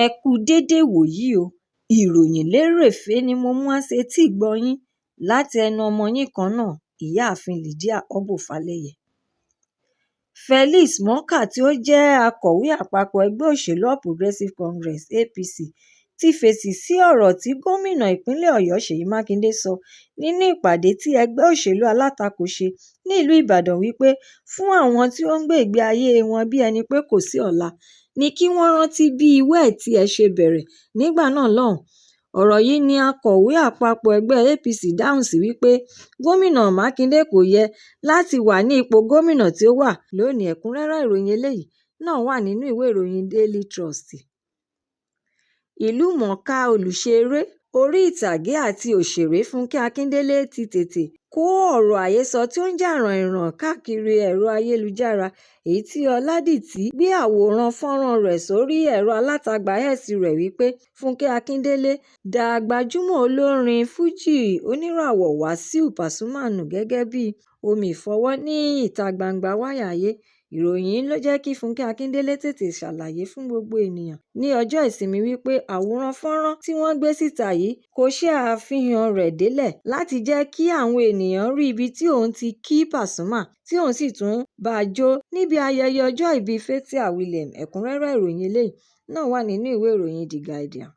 Ẹ kú dédé ìwòyí o. Ìròyìn lérèfé ni mo mú wá sétígbọ̀ọ́ yín láti ẹnu ọmọ yín kan náà, Ìyáàfin Lydia Obó-Falẹyẹ. Felix Morka tí ó jẹ́ akọ̀wé àpapọ̀ ẹgbẹ́ òṣèlú All Progressives Congress (APC) ti fèsì sí ọ̀rọ̀ tí gómìnà ìpínlẹ̀ Ọ̀yọ́ Ṣèyí Mákindè sọ nínú ìpàdé tí ẹgbẹ́ òṣèlú alátakò ṣe nílùú Ìbàdàn wípé fún àwọn tí ó ń gbé ìgbé ayé wọn bí ẹni pé kò sí ọ̀la ní kí wọ́n rántí bí wẹ́ẹ̀tì ṣe bẹ̀rẹ̀ nígbà náà lọ́hùn-ún. Ọ̀rọ̀ yìí ni akọ̀wé àpapọ̀ ẹgbẹ́ APC dáhùn sí wípé gómìnà Mákindè kò yẹ láti wà ní ipò gómìnà tí ó wà lónìí. Ẹ̀kúnrẹ́rẹ́ ìròyìn eléyìí náà wà nínú ìwé ìròyìn Daily Trust. Ìlúmọ̀ọ́ká olùṣeré orí-ìtàgé àti òṣèré Fúnkẹ́ Akíndélé ti tètè kó ọ̀rọ̀ àhesọ tí ó ń jà ràìnràìn káàkiri ẹ̀rọ ayélujára èyí tí Ọládìtì gbé àwòrán fọ́nrán rẹ̀ sórí ẹ̀rọ alátagbà X rẹ̀ wípé Fúnkẹ́ Akíndélé dá gbajúmọ̀ olórin fújì oníràwọ̀ Wasiu Pasuma nù gẹ́gẹ́ bí omi ìfọwọ́ ní ìta gbangba wálíà. Ìròyìn yìí ló jẹ́ kí Fúnkẹ́ Akíndélé tètè ṣàlàyé fún gbogbo ènìyàn ní ọjọ́ Ìsinmi wípé àwòrán fọ́nrán tí wọ́n gbé síta yìí kò ṣe àfihàn rẹ̀ délẹ̀ láti jẹ́ kí àwọn ènìyàn rí ibi tí òun ti kí Pasuma tí òun sì tún bá jó níbi ayẹyẹ ọjọ́ ìbí Fathia Williams. Ẹ̀kúnrẹ́rẹ́ ìròyìn eléyìí náà wà nínú ìwé ìròyìn The Guardian.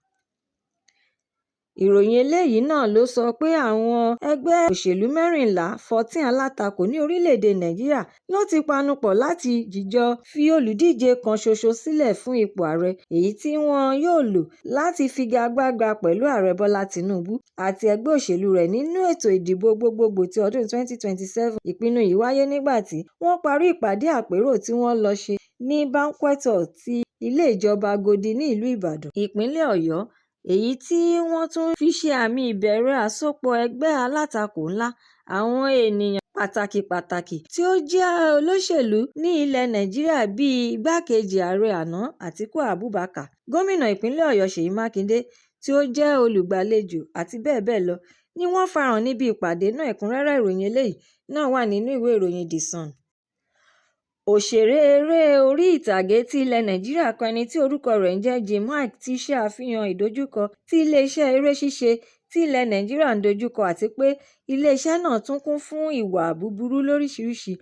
Ìròyìn eléyìí náà ló sọ pé àwọn ẹgbẹ́ òṣèlú 14 14 alátakò ní orílẹ̀-èdè Nàìjíríà ló ti panupọ̀ láti jìjọ fi olùdíje kan ṣoṣo sílẹ̀ fún ipò ààrẹ èyí tí wọn yóò lò láti figagbága pẹ̀lú Ààrẹ Bọ́lá Tinubu àti ẹgbẹ́ òṣèlú rẹ̀ nínú ètò ìdìbò gbogbogbò ti ọdún 2027. Ìpinnu yìí wáyé nígbà tí wọ́n parí ìpàdé àpérò tí wọ́n lọ ṣe ní Banquet Hall ti ilé ìjọba Agodi ní ìlú Ìbàdàn, ìpínlẹ̀ Ọ̀yọ́, èyí tí wọ́n tún fi ṣe àmì ìbẹ̀rẹ̀ àsopọ̀ ẹgbẹ́ alátakò ńlá. Àwọn ènìyàn pàtàkì pàtàkì tí ó jẹ́ olóṣèlú ní ilẹ̀ Nàìjíríà bíi igbákejì ààrẹ àná Atiku Abubakar, gómìnà ìpínlẹ̀ Ọ̀yọ́ Ṣèyí Mákindè tí ó jẹ́ olùgbàlejò àti bẹ́ẹ̀ bẹ́ẹ̀ lọ ni wọ́n farahàn níbi ìpàdé náà. Ẹ̀kúnrẹ́rẹ́ ìròyìn eléyìí náà wà nínú ìwé ìròyìn The Sun. Òṣèré eré orí-ìtàgé ti ilẹ̀ Nàìjíríà kan ẹni tí orúkọ rẹ̀ ń jẹ́ Jim Iyke ti ṣe àfihàn ìdojúkọ tí ilé-iṣẹ́ eré ṣíṣe ti ilẹ̀ Nàìjíríà ń dojúkọ àti pé ilé-iṣẹ́ náà tún kún fún ìwà búburú lóríṣiríṣi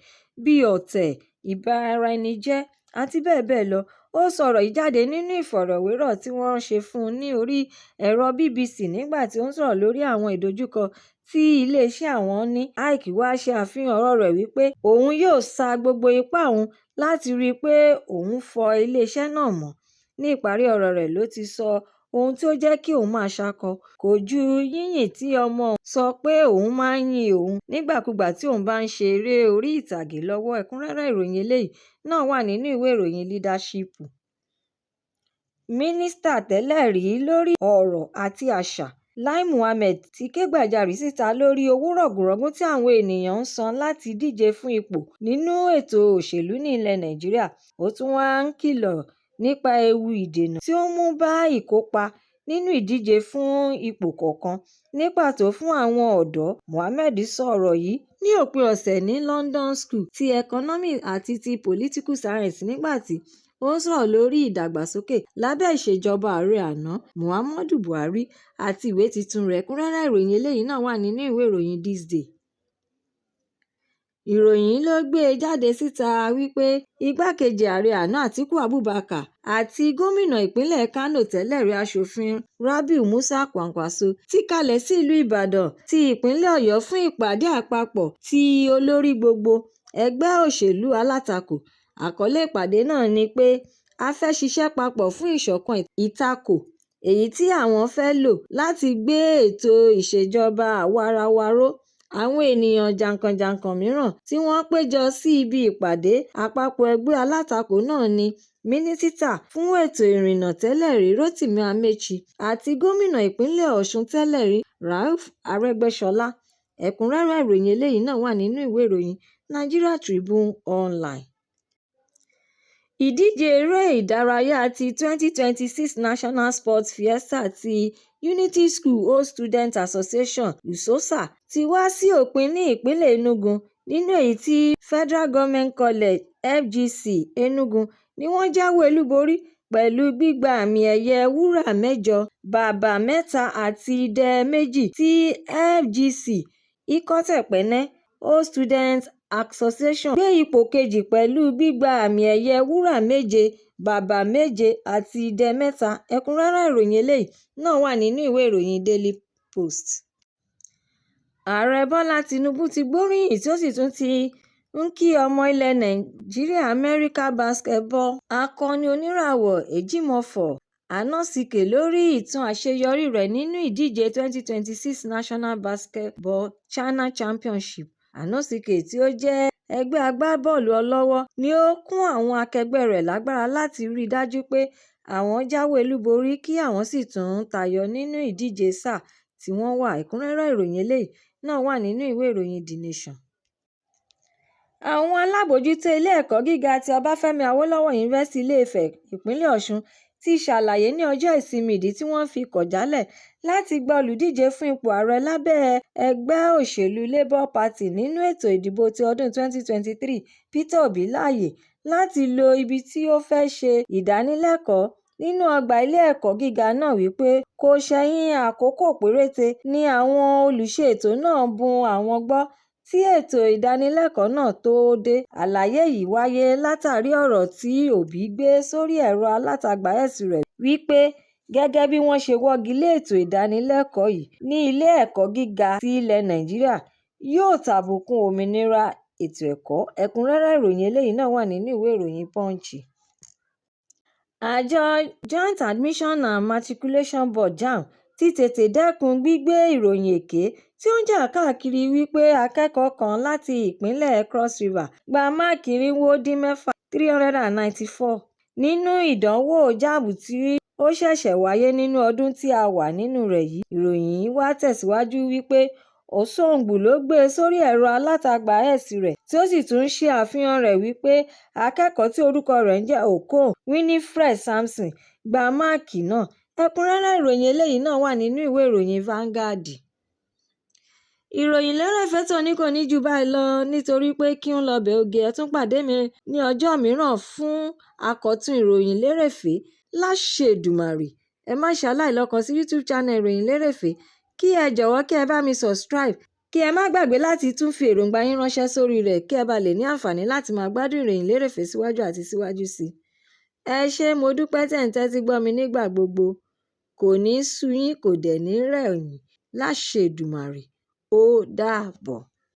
bíi ọ̀tẹ̀, ìbáraẹnijẹ́ àti bẹ́ẹ̀ bẹ́ẹ̀ lọ. Ó sọ ọ̀rọ̀ yìí jáde nínú ìfọ̀rọ̀wérọ̀ tí wọ́n ṣe fún un ní orí ẹ̀rọ BBC nígbà tí ó ń sọ̀rọ̀ lórí àwọn ìdojúkọ tí ilé-iṣẹ́ àwọn ní. Iyke wá ṣe àfihàn ọ̀rọ̀ rẹ̀ wípé òun yóò sa gbogbo ipá òun láti rí i pé òun fọ ilé-iṣẹ́ náà mọ́. Ní ìparí ọ̀rọ̀ rẹ̀ ló ti sọ ohun tí ó jẹ́ kí òun máa ṣakọ kò ju yíyìn tí ọmọ òun sọ pé òun máa ń yin òun nígbàkúùgbà tí òun bá ń ṣe eré orí-ìtàgé lọ́wọ́. Ẹ̀kúnrẹ́rẹ́ ìròyìn eléyìí náà wà nínú ìwé ìròyìn Leadership. Mínísítà tẹ́lẹ̀ rí lórí ọ̀rọ̀ àti àṣà Lai Mohammed ti ké gbàjarè síta lórí owó rọ̀gùnrọ̀gùn tí àwọn ènìyàn ń san láti díje fún ipò nínú ètò òṣèlú ní ilẹ̀ Nàìjíríà. Ó tún wá ń kìlọ̀ nípa ewu ìdènà tí ó ń mú bá ìkópa nínú ìdíje fún ipò kọ̀ọ̀kan, ní pàtó fún àwọn ọ̀dọ́. Mohammed sọ ọ̀rọ̀ yìí ní òpin ọ̀sẹ̀ ní London School ti Economics àti ti Political Science nígbà tí ó ń sọ̀rọ̀ lórí ìdàgbàsókè lábẹ́ ìṣèjọba ààrẹ àná Muhammadu Buhari àti ìwé tuntun rẹ̀. Ẹ̀kúnrẹ́rẹ́ ìròyìn eléyìí náà wà nínú ìwé ìròyìn This Day. Ìròyìn yìí ló gbé e jáde síta wípé igbákejì ààrẹ àná Atiku Abubakar àti gómìnà ìpínlẹ̀ Kánò tẹ́lẹ̀ rí Aṣòfin Rabiu Musa Kwankwaso ti kalẹ̀ sí ìlú Ìbàdàn ti ìpínlẹ̀ Ọ̀yọ́ fún ìpàdé àpapọ̀ ti olórí gbogbo ẹgbẹ́ òṣèlú alátakò. Àkọlé ìpàdé náà ni pé a fẹ́ ṣiṣẹ́ papọ̀ fún ìṣọ̀kan ìtakò èyí tí àwọn fẹ́ lò láti gbé ètò ìṣèjọba àwa-arawa ró. Àwọn ènìyàn jàǹkànjàǹkàn mìíràn tí wọ́n péjọ sí ibi ìpàdé àpapọ̀ ẹgbẹ́ alátakò náà ní Mínísítà fún ètò ìrìnnà tẹ́lẹ̀ rí Rotimi Amaechi àti gómìnà ìpínlẹ̀ Ọ̀ṣun tẹ́lẹ̀ rí Rauf Arẹ́gbẹ́ṣọlá. Ẹ̀kúnrẹ́rẹ́ ìròyìn eléyìí náà wà nínú ìwé ìròyìn Nigeria Tribune Online. Ìdíje eré ìdárayá ti 2026 National Sports Fiesta ti Unity School Old Students Association (USOSA) ti wá sí òpin ní ìpínlẹ̀ Enugu, nínú èyí tí Federal Government College (FGC), Enugu ni wọ́n jáwé olúborí. pẹ̀lú gbígba àmì ẹ̀yẹ wúrà 8, bàbà 3 àti idẹ 2 tí FGC Ikot Ekpene Old Students Association gbé ipò kejì pẹ̀lú gbígba àmì ẹ̀yẹ wúrà 7, bàbà 7 àti idẹ 3. Ẹ̀kúnrẹ́rẹ́ ìròyìn eléyìí náà wà nínú ìwé ìròyìn Daily Post. Ààrẹ Bọ́lá Tinubu ti gbóríyìn tí ó sì tún ti ń kí ọmọ ilẹ̀ Nàìjíríà-Amẹ́ríkà basketball akọni oníràwọ̀ Ejimofor Anosike lórí ìtàn àṣeyọrí rẹ̀ nínú ìdíje 2026 National Basketball Channel Championship. Anosike tí ó jẹ́ ẹgbẹ́ agbábọ́ọ̀lù ọlọ́wọ́ ni ó kún àwọn akẹgbẹ́ rẹ̀ lágbára láti rí dájú pé àwọn jáwé olúborí kí àwọn sì tún tayọ nínú ìdíje sáà tí wọ́n wà. Ẹ̀kúnrẹ́rẹ́ ìròyìn eléyìí náà wà nínú ìwé ìròyìn The Nation. Àwọn alábòójútó ilé ẹ̀kọ́ gíga ti Ọbáfẹ́mi Awólọ́wọ̀ Yunifásitì Ilé-Ifẹ̀ ìpínlẹ̀ Ọ̀ṣun ti ṣàlàyé ní ọjọ́ ìsinmi ìdí tí wọ́n fi kọ̀ jálẹ̀ láti gba olùdíje fún ipò ààrẹ lábẹ́ ẹgbẹ́ òṣèlú Labour Party nínú ètò ìdìbò ti ọdún 2023 Peter Obi láàyè láti lo ibi tí ó fẹ́ ṣe ìdánilẹ́kọ̀ọ́ nínú ọgbà ilé ẹ̀kọ́ gíga náà wípé kò ṣẹ̀yìn àkókò péréte ni àwọn olùṣe ètò náà bun àwọn gbọ́ tí ètò ìdánilẹ́kọ̀ọ́ náà tó dé. Àlàyé yìí wáyé látàrí ọ̀rọ̀ tí Obi gbé sórí ẹ̀rọ alátagbà X rẹ̀ wípé gẹ́gẹ́ bí wọ́n ṣe wọ́gi lé ètò ìdánilẹ́kọ̀ọ́ yìí ní ilé ẹ̀kọ́ gíga ti ilẹ̀ Nàìjíríà yóò tàbùkù òmìnira ètò ẹ̀kọ́. Ẹ̀kúnrẹ́rẹ́ ìròyìn eléyìí náà wà nínú ìwé ìròyìn Punch. Àjọ Joint Admission and Matriculation Board (JAMB) ti tètè dẹ́kun gbígbé ìròyìn èké tí ó ń jà káàkiri wípé akẹ́kọ̀ọ́ kan láti ìpínlẹ̀ Cross River gba máàkì 406 394 nínú ìdánwò JAMB tí ó ṣẹ̀ṣẹ̀ wáyé nínú ọdún tí a wà nínú rẹ̀ yìí. Ìròyìn wá tẹ̀síwájú wípé Osondu ló gbé e sórí ẹ̀rọ alátagbà X rẹ̀ tí ó sì tún ṣe àfihàn rẹ̀ wípé akẹ́kọ̀ọ́ tí orúkọ rẹ̀ ń jẹ́ Okon Winifred Samson gba máàkì náà. Ẹ̀kúnrẹ́rẹ́ ìròyìn eléyìí náà wà nínú ìwé ìròyìn Vanguard. Ìròyìn lérèfé tòní kò ní jù báyìí lọ nítorí pé kí ń lọbẹ̀ oge. Ẹ tún pàdé mi ní ọjọ́ mìíràn fún àkọ́tún ìròyìn lérèfé láṣẹ Èdùmàrè. Ẹ má ṣe aláìlọ́kan sí YouTube channel ìròyìn lérèfé kí ẹ jọ̀wọ́ kí ẹ bá mi subscribe kí ẹ má gbàgbé láti tún fi èròǹgbà yín ránṣẹ́ sórí rẹ̀ kí ẹ bá lè ní àǹfààní láti máa gbádùn ìròyìn lérèfé síwájú àti síwájú sí i. Ẹ ṣé, mo dúpẹ́ tẹ̀ ń tẹ́tí gbọ́ mi nígbà gbogbo. Kò ní sú yín, kò dẹ̀ ní rẹ̀ yín láṣẹ Èdùmàrè. Ó dàbọ̀.